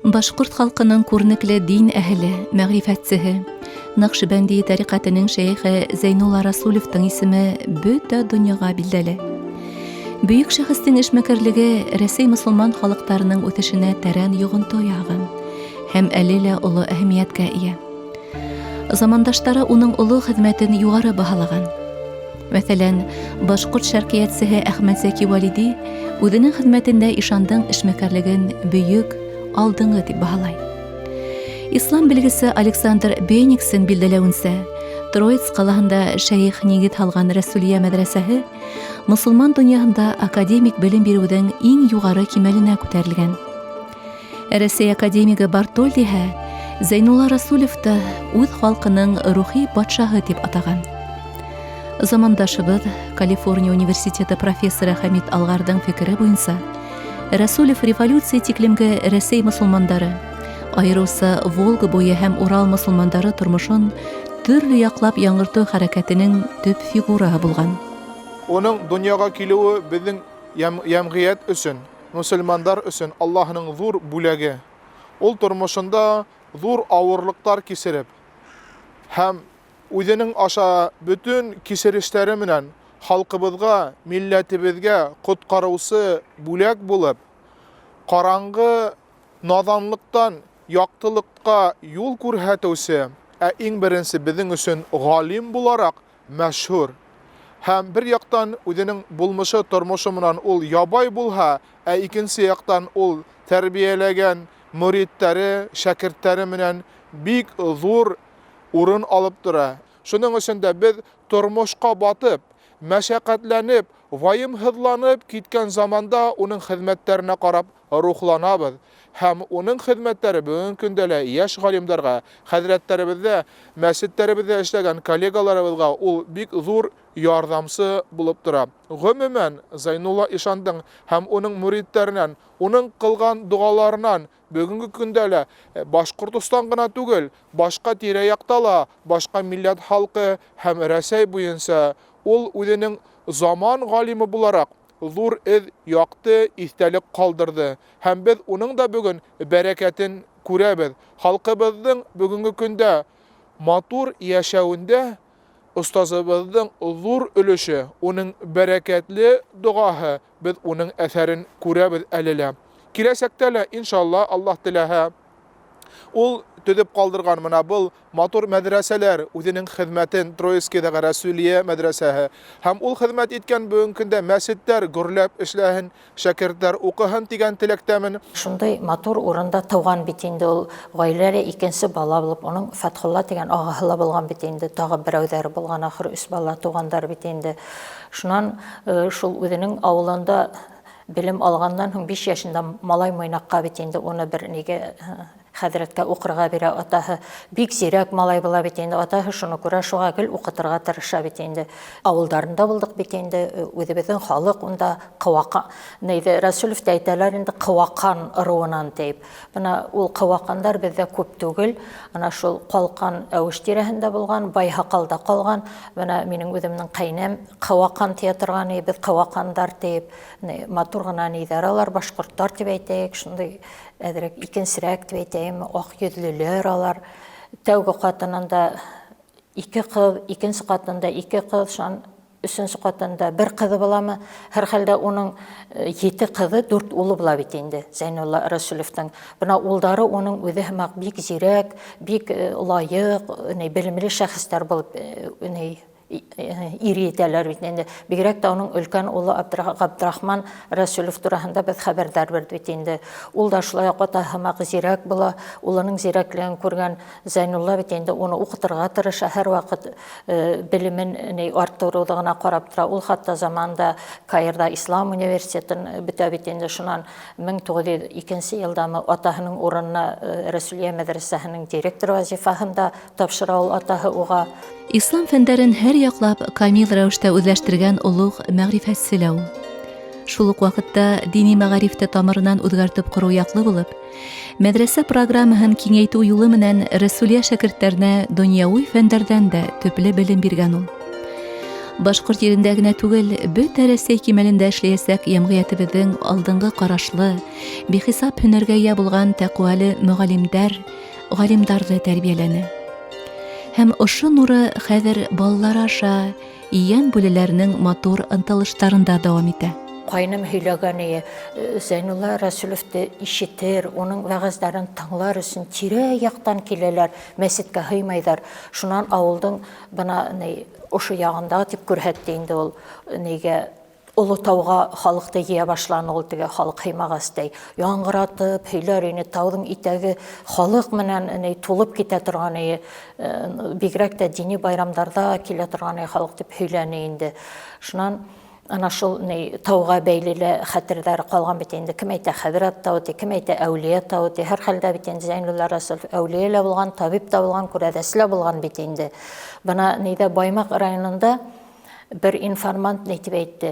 Башҡорт халҡының күренекле дин әһеле, мәғрифәтсеһе, Нәҡшбәнди тәриҡәтенең шәйехе Зәйнулла Расулевтың исеме бөтә донъяға билдәле. Бөйөк шәхестең эшмәкәрлеге Рәсәй мосолман халыҡтарының үҫешенә тәрән йоғонто яһаған һәм әле лә оло әһәмиәткә эйә. Замандаштары уның оло хеҙмәтен юғары баһалаған. Мәҫәлән, башҡорт шәрҡиәтсеһе Әхмәтзәки Вәлиди үҙенең хеҙмәтендә ишандың эшмәкәрлеген бөйөк, алдынғы дип баһалай. Ислам белгесе Александр Бениксен билдәләүенсә, Троиц ҡалаһында шәйех нигеҙ һалған Рәсүлиә мәҙрәсәһе мосолман донъяһында академик белем биреүҙең иң юғары кимәленә күтәрелгән. Рәсәй академигы Бартольд иһә Зәйнулла Расулевты үҙ халҡының рухи батшаһы тип атаған. Замандашыбыҙ, Калифорния университеты профессоры Хәмит Алғарҙың фекере буйынса, Расулев революция тиклемге Рәсәй мосолмандары, айырыуса Волга буйы һәм Урал мосолмандары тормошон төрлө яҡлап яңыртыу хәрәкәтенең төп фигураһы булған. Уның донъяға килеүе беҙҙең йәмғиәт өсөн Мөселмандар өсөн Аллаһының ҙур бүләге. Ул тормошонда ҙур авырлыҡтар кисереп һәм үзенең аша бөтен кисерештәре менән халкыбызга, милләтебезгә коткарыусы бүләк булып, караңгы наданлыктан яктылыкка юл күрһәтүче, ә иң беренче безнең өчен галим буларак мәшһүр. Һәм бер яктан үзенең булмышы, тормышы менән ул ябай булһа, ә икенче яктан ул тәрбияләгән мөридләре, шәкертләре менән бик зур урын алып тора. Шуның өчен дә без тормышка батып, мәшәкатьләнеп, ваемһыҙланып киткән заманда уның хеҙмәттәренә карап рухланабыҙ. Һәм уның хеҙмәттәре бөгөнгө көндә лә йәш галимдәргә, хәҙрәттәребеҙҙә, мәсеттәребеҙҙә эшләгән коллегаларыбыҙға ул бик ҙур ярҙамсы булып тора. Гомумән, Зайнулла ишандың һәм уның мөриттәренән, уның ҡылған доғаларынан бөгөнгө көндә лә Башҡортостан ғына түгел, башҡа тирә-яҡта ла, башҡа милләт халҡы һәм Рәсәй буйынса ул үҙенең заман ғалимы булараҡ ҙур эҙ, яҡты иҫтәлек ҡалдырҙы. Һәм беҙ уның да бөгөн бәрәкәтен күрәбеҙ. Халҡыбыҙҙың бөгөнгө көндә матур йәшәүендә остазыбыҙҙың ҙур өлөшө, уның бәрәкәтле доғаһы, беҙ уның әҫәрен күрәбеҙ әле лә. Киләсәктә лә, иншалла, Аллаһ теләһә, ул төҙөп ҡалдырған мына был матур мәҙрәсәләр үҙенең хеҙмәтен Троицкийҙағы Рәсүлиә мәҙрәсәһе һәм ул хеҙмәт иткән бөгөнгө көндә мәсеттәр гөрләп эшләһен, шәкертләр уҡыһын тигән теләктәмен. Шундай матур урында тыуған бит инде ул, гаиләлә икенсе бала булып, уның Фәтхулла тигән ағаһы ла булған бит инде, тагы берәүҙәре булған ахыры, өс бала туғандар бит инде. Шунан шул үзенең авылында Белем алганнан һуң 5 яшендә малай Муйнакка бит инде уны бер нигә хәҙрәткә укырга бирә атаһы. Бик зирәк малай була бит инде, атаһы шуны күрә, шуга гел укытырга тырыша бит инде. Авылдарында булдык бит инде, үзебезнең халык унда Кывака, нейде Рәсүлевтә әйтәләр инде Кывакан ыруынан дип. Менә ул кывакандар бездә күп түгел. Ана шул Калкан Әвеш тирәһендә булган, Байһакалда калган. Менә минем үземнең кайнәм Кывакан тия торган и, без кывакандар диеп, матур гына нидәр алар, башкортлар дип әйтәйек, шундый әзрәк икенчерәк дип әйтәйем, ак йөзлеләр алар. Тәүге катынында ике кыз, икенче катында ике кыз, шуннан өченче катында бер кызы буламы? Һәрхәлдә уның ете кызы, дүрт улы була бит инде Зәйнулла Рәсүлевтың. Бына улдары уның үзе һымак бик зирәк, бик лаек, ни белемле шәхесләр булып ни ир итәләр бит инде. Бигрәк тә аның өлкән улы Габдрахман Рәсүлев тураһында без хәбәрдарбыз бит инде. Ул да шулай ук ата һымак зирәк була. Улының зирәклеген күргән Зәйнулла бит инде уны укытырга тырыша, һәрвакыт белемен ни арттыруды гына карап тора. Ул хатта заманында Каирда Ислам университетын бетә бит инде. Шуннан 1902 елдамы атаһының урынына Рәсүлия мәдрәсәһенең директор вазифаһын да тапшыра ул атаһы уга. Ислам фәндәрен һәр яклап камил рәвештә үзләштергән олуг мәгърифәтче лә ул. Шул ук вакытта дини мәгарифте тамырынан үзгәртеп кору яклы булып, мәдрәсә программаһын киңәйтү юлы менән Рәсүлия шәкертләренә дөньяви фәндәрдән дә төпле белем биргән ул. Башҡорт ерендә генә түгел, бөтә Рәсәй кимәлендә эшләйәсәк йәмғиәтебеҙҙең алдынғы ҡарашлы, бихисап һөнәргә эйә булған тәҡүәле мөғәллимдәр, ғалимдарҙы тәрбиәләне. Һәм ошо нуры хәҙер балалары аша Йән бүлеләренең матур ынтылыштарында дауам итә. Ҡайным һөйләгән ие, Зәйнулла Рәсүлевте ишетер, уның вәғәздәрен тыңлар өсөн тирә-яҡтан киләләр, мәсеткә һыймайҙар. Шунан ауылдың бына ни ошо яғындағы тип күрһәтте инде ул нигә Оло тауға халыҡты йыя башланы ул теге халыҡ һыймағас ти. Яңғыратып һөйләр ине, тауҙың итәге халыҡ менән ни тулып китә торған ие. Бигерәк тә дини байрамдарҙа килә торған ие халыҡ тип һөйләне инде. Шунан ана шул ни тауға бәйле лә хәтерҙәр ҡалған бит инде. Кем әйтә хәҙрәт тауы ти, кем әйтә әүлиә тауы ти. Һәр хәлдә бит инде Зәйнулла Рәсүлов әүлиә лә булған, табип та булған, күрәҙәсе лә булған бит инде. Бына нидә Баймаҡ районында Бер информант ни дип әйтте,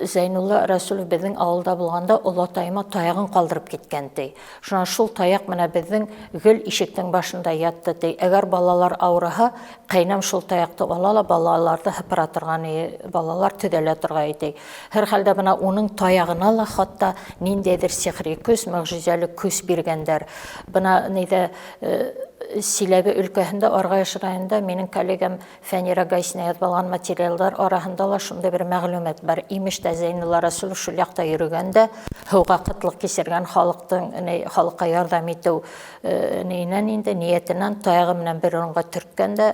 Зәйнулла Рәсүлов беҙҙең ауылда булғанда олатайыма таяғын ҡалдырып киткән, ти. Шунан шул таяҡ менә беҙҙең гел ишектең башында ятты, ти. Әгәр балалар ауырыһа, ҡәйнәм шул таяҡты ала ла балаларҙы һыпыра торған и, балалар төҙәлә торғай, ти. Һәр хәлдә бына уның таяғына ла хатта ниндәйҙер сихри көс, мөгъжизәле көс биргәндәр. Бына нидә Силәбе өлкәһендә, Аргаяш районында минең коллегам Фәнирә Гайсина язып алган материалдар араһында ла шундый бер мәгълүмат бар. Имеш тә Зәйнулла Рәсүлов шул якта йөрегән дә, һыуга кытлык кичергән халыктың, ни, халыкка ярдәм итү ниеннән инде, ниятеннән таягы белән бер урынга төрткән дә,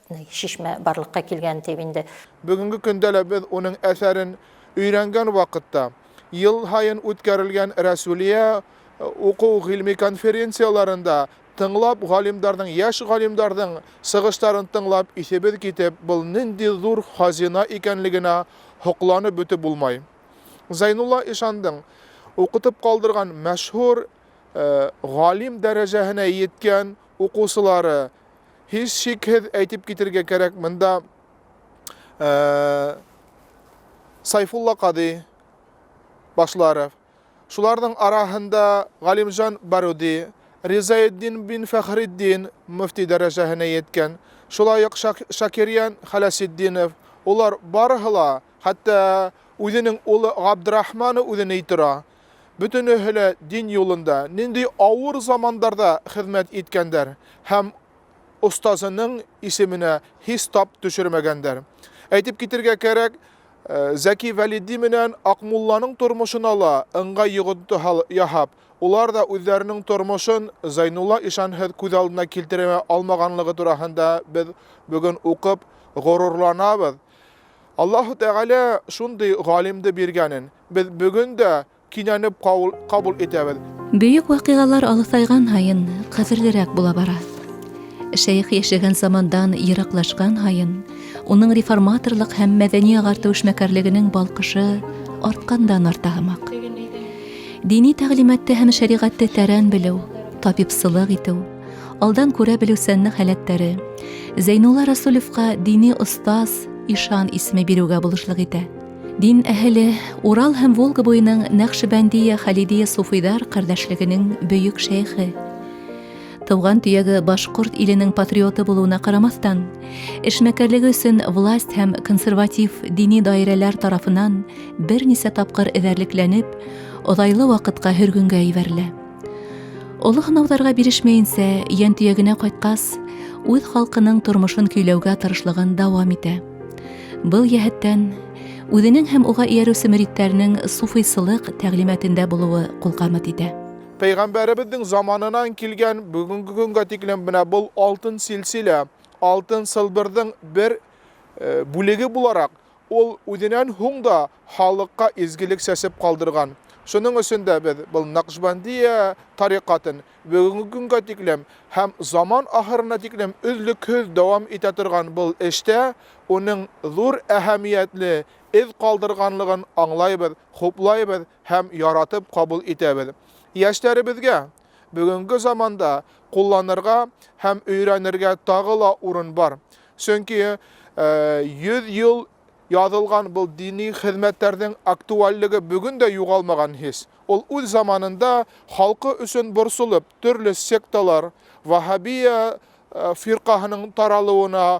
ни, чишмә барлыкка килгән дип инде. Бүгенге көндә лә без уның әсәрен өйрәнгән вакытта, ел һаен үткәрелгән Рәсүлия уку гыйльми конференцияләрендә Тыңлап, галимдарның, яшь галимдарның сыгышларын тыңлап, исебез китеп, был нинди зур хазина икәнлегенә һокланып бетеп булмай. Зәйнулла ишандың укытып калдырган мәшһүр галим дәрәҗәһенә йиткән укучылары, һичшикһез әйтеп китергә кәрәк, монда Сайфулла Кади Башларов, Шуларның араһында Галимҗан Баруди, Ризаэтдин бин Фәхретдин мөфти дәрәҗәһенә йиткән, шулай ук Шакирьян Хәләсетдинов, улар барыһы ла, хәтта үзенең улы Габдрахманы үзе ни тора, бөтенеһе лә дин юлында нинди авыр замандарда хезмәт иткәндәр һәм остазының исеменә һич тап төшермәгәндәр. Әйтеп китергә кәрәк, Зәки Вәлиди менән Акмулланың тормышына ла ыңгай йогынты яһап, улар да үзләренең тормышын Зәйнулла ишанһыз күз алдына килтерә алмаганлыгы тураһында без бүген укып горурланабыз. Аллаһу Тәгалә шундый галимде биргәнен без бүген дә Кинәнеп кабул итәбез. Бөек вакыйгалар алысайган һаен кадерлерәк була бара. Шәех яшәгән замандан ераклашкан һаен, уның реформаторлык һәм мәдәни агарту эшмәкәрлегенең балкышы арткандан арта һымак. Дини тәгълиматты һәм шәригатьте тәрән белү, табибсылык итү, алдан күрә белүсәнлек халәтләре Зәйнулла Расулевка дини остаз, ишан исеме бирүгә булышлык итә. Дин әһеле Урал һәм Волга буеның Нәкъшбәндия Халидия суфыйдар кардәшлегенең бөек шәйхе. Туган төяге башкорт иленең патриоты булуына карамастан, эшмәкәрлеге өчен власть һәм консерватив дини даирәләр тарафыннан берничә тапкыр эзәрлекләнеп, озайлы вакытка һөргенгә ибәрелә. Олы һынауларга бирешмәенсә, йән төягенә кайткас, үз халкының тормышын көйләүгә тырышлыгын дәвам итә. Был йәһәттән үзенең һәм уга иярүче мөритләренең суфыйсылык тәгълиматында булуы кулкамыт итә. Пәйгамбәребезнең заманынан килгән бүгенге көнгә тиклем менә был алтын силсилә, алтын сылбырдың бер бүлеге буларак, Ул үзенән һуң да халыкка изгелек чәчеп калдырган. Шуның өчен дә без был Накшбандия тарикатын бүгенге көнгә тиклем һәм заман ахырына тиклем өзлексез дәвам итә торган был эштә уның зур әһәмиятле эз калдырганлыгын аңлайбыз, хуплайбыз һәм яратып кабул итәбез. Яшьләребезгә бүгенге заманда кулланырга һәм өйрәнергә тагы ла урын бар. Чөнки 100 ел язылган был дини хезмәтләрнең актуальлеге бүген дә югалмаган һич. Ул үз заманында халкы өчен борчылып, төрле секталар, ваһһабия фиркаһының таралуына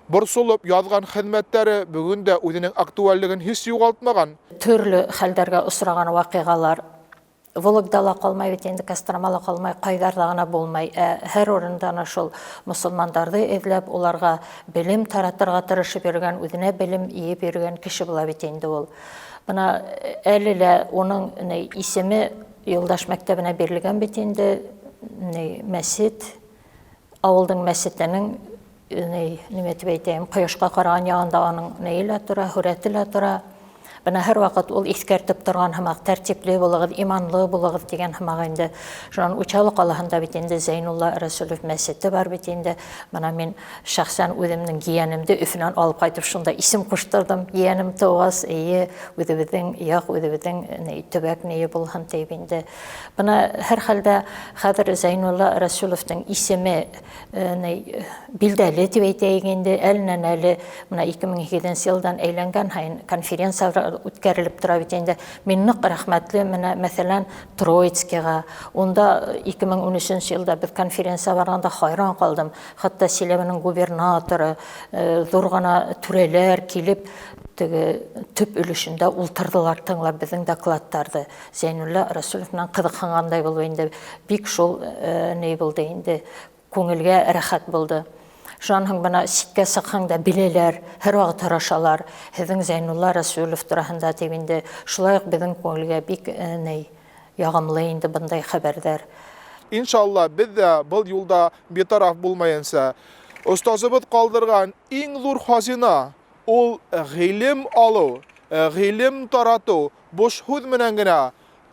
борсолоп язган хезмәтләре бүген дә үзенең актуальлеген һич югалтмаган. Төрле хәлдәргә осраган вакыйгалар Вологда ла калмай бит инде, Кострома ла калмай, кайдарда гына булмай. Ә һәр урында ана шул мосылмандарҙы эҙләп, уларға белем таратырға тырышып йөрөгән, үҙенә белем йыйып йөрөгән кеше була бит инде ул. Бына әле лә уның ни исеме Юлдаш мәктәбенә бирелгән бит инде, ни мәсет, авылдың мәсетенең ни нимә дип әйтәйем, кояшка караган ягында аның ние лә тора, һүрәте лә тора. Бына һәрвакыт ул иҫкәртеп торған һымаҡ, тәртипле булығыҙ, иманлы булығыҙ тигән һымаҡ инде. Шунан Учалы ҡалаһында бит инде Зәйнулла Рәсүлев мәсете бар бит инде. Бына мин шәхсән үҙемдең ейәнемде Өфөнән алып ҡайтып шунда исем ҡуштырҙым. Ейәнем тыуғас, эйе, үҙебеҙҙең яҡ, үҙебеҙҙең ни, төбәк ние булһын тип инде. Бына һәр хәлдә хәҙер Зәйнулла Рәсүловтың исеме ни, билдәле тип әйтәйек инде, әленән әле бына 2008 йылдан әйләнгән һайын конференциялар үткәрелеп тора бит инде. Мин ныҡ рәхмәтле, менә мәҫәлән, Троицкиға. Унда 2013 йылда беҙ конференция барғанда хайран ҡалдым. Хатта Силәбенең губернаторы, ҙур ғына түрәләр килеп, теге төп өлөшөндә ултырҙылар тыңлап беҙҙең докладтарҙы. Зәйнулла Рәсүлов менән ҡыҙыҡһынғандай булып инде, бик шул ни булды инде, күңелгә рәхәт булды. Шунан һуң бына ситкә сыҡһаң да беләләр, һәр ваҡыт һорашалар, һеҙҙең Зәйнулла Рәсүлов тураһында тип инде. Шулай уҡ беҙҙең күңелгә бик ни яғымлы инде бындай хәбәрҙәр. Иншалла, беҙ ҙә был юлда битараф булмайынса, остазыбыҙ ҡалдырған иң ҙур хазина ул ғилем алыу, ғилем таратыу, буш һүҙ менән генә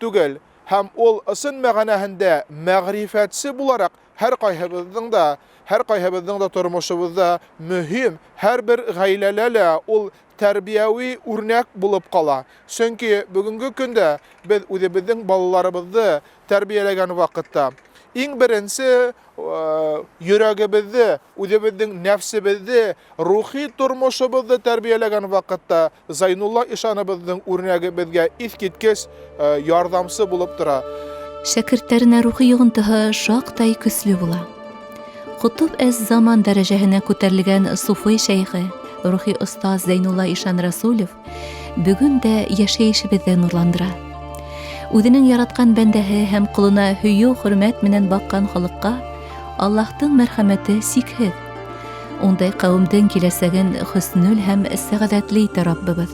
түгел, һәм ул ысын мәғәнәһендә мәғрифәтсе булараҡ һәр ҡайһыбыҙҙың да, һәр ҡайһыбыҙҙың да тормошобоҙҙа мөһим, һәр бер ғаиләлә лә ул тәрбиәүи үрнәк булып ҡала. Сөнки бөгөнгө көндә беҙ үҙебеҙҙең балаларыбыҙҙы тәрбиәләгән ваҡытта иң беренсе йөрәгебеҙҙе, үҙебеҙҙең нәфсебеҙҙе, рухи тормошобоҙҙо тәрбиәләгән ваҡытта Зайнулла ишаныбыҙҙың үрнәге беҙгә иҫ киткес ярҙамсы булып тора. Шәкерттәренә рухи йоғонтоһо шаҡтай көслө була. Ҡотоп әз-заман дәрәжәһенә күтәрелгән суфый шәйхе, рухи остаз Зәйнулла ишан Расулев бөгөн дә йәшәйешебеҙҙе нурландыра. Үҙенең яратҡан бәндәһе һәм ҡолона һөйөү хөрмәт менән баҡҡан халыҡҡа Аллаһтың мәрхәмәте сикһеҙ. Ундай ҡәүемдең киләсәген хөснөл һәм сәғәҙәтле итә Раббыбыҙ.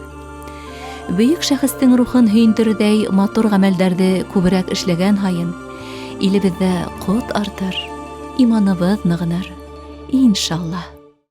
Бөйөк шәхестең рухын һөйөндөрөрҙәй матур ғәмәлдәрҙе күберәк эшләгән һайын илебеҙҙә ҡот артыр, иманыбыҙ нығыныр. Иншаллаһ.